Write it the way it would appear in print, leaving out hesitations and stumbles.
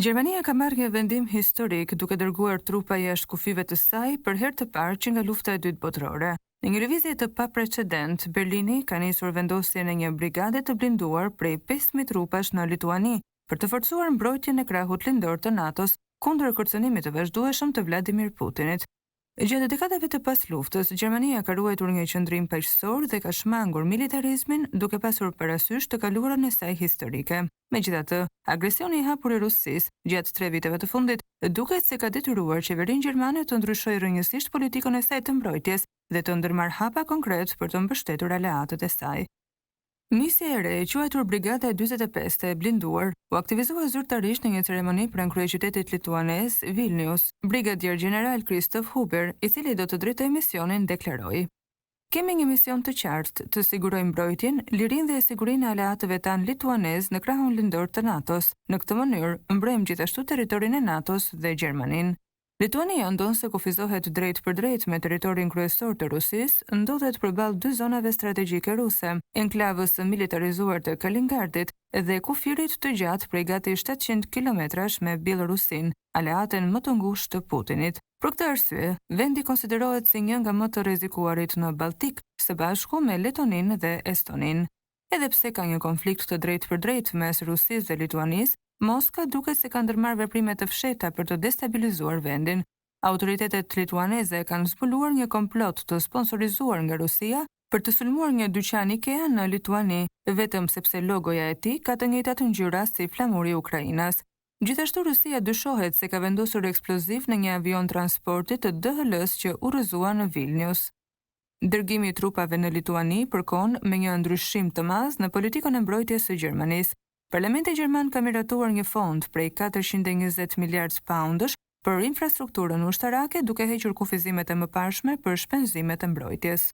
Gjermania ka marrë një vendim historik duke dërguar trupa jashtë kufijve të saj për herë të parë që nga Lufta e Dytë Botërore. Në një lëvizje të paprecedentë, Berlini ka nisur vendosjen e një brigade të blinduar prej 5000 trupash në Lituani për të forcuar mbrojtjen e krahut lindor të NATO-s kundër kërcënimit të vazhdueshëm të Vladimir Putinit. Gjatë dekadave të pasluftës, Gjermania ka ruajtur një qëndrim paqësor dhe ka shmangur militarizmin duke pasur parasysh të kaluarën e saj historike. Megjithatë, agresioni i hapur i Rusisë gjatë tre viteve të fundit duket se ka detyruar qeverinë gjermane të ndryshojë rrënjësisht politikën e saj të mbrojtjes dhe të ndërmarrë hapa konkretë për të mbështetur aleatët e saj. Nisja e re, e quajtur Brigada e 45-të e blinduar, u aktivizua zyrtarisht në një ceremoni pranë kryeqytetit lituanez, Vilnius. Brigadier Gjeneral Christoph Huber, i cili do të drejtojë misionin, deklaroi: Kemi një mision të qartë, të sigurojmë mbrojtjen, lirinë dhe sigurinë e aleatëve tanë lituanezë në krahun lindor të NATO-s. Në këtë mënyrë, mbrojmë gjithashtu territorin e NATO-s dhe Gjermaninë. Lituania, ndonëse kufizohet drejtpërdrejt me territorin kryesor të Rusisë, ndodhet përballë dy zonave strategjike ruse, enklavës së militarizuar të Kaliningradit dhe kufirit të gjatë prej gati 700 kilometrash me Bjellorusinë, aleaten më të ngushtë të Putinit. Për këtë arsye, vendi konsiderohet si një nga më të rrezikuarit në Baltik, së bashku me Letoninë dhe Estoninë. Edhe pse ka një konflikt të drejtpërdrejtë mes Rusisë dhe Lituanisë, Moska duket se ka ndërmarrë veprime të fshehta për të destabilizuar vendin. Autoritetet lituaneze kanë zbuluar një komplot të sponsorizuar nga Rusia për të sulmuar një dyqan IKEA në Lituani, vetëm sepse logoja e tij ka të njëjtat ngjyra si flamuri ukrainas. Gjithashtu Rusia dyshohet se ka vendosur eksploziv në një avion transporti të DHL-së që u rrëzua në Vilnius. Dërgimi i trupave në Lituani përkon me një ndryshim të madh në politikën e mbrojtjes së Gjermanisë. Parlamenti gjerman ka miratuar një fond prej 420 miliard poundësh për infrastrukturën ushtarake duke hequr kufizimet e mëparshme për shpenzimet e mbrojtjes.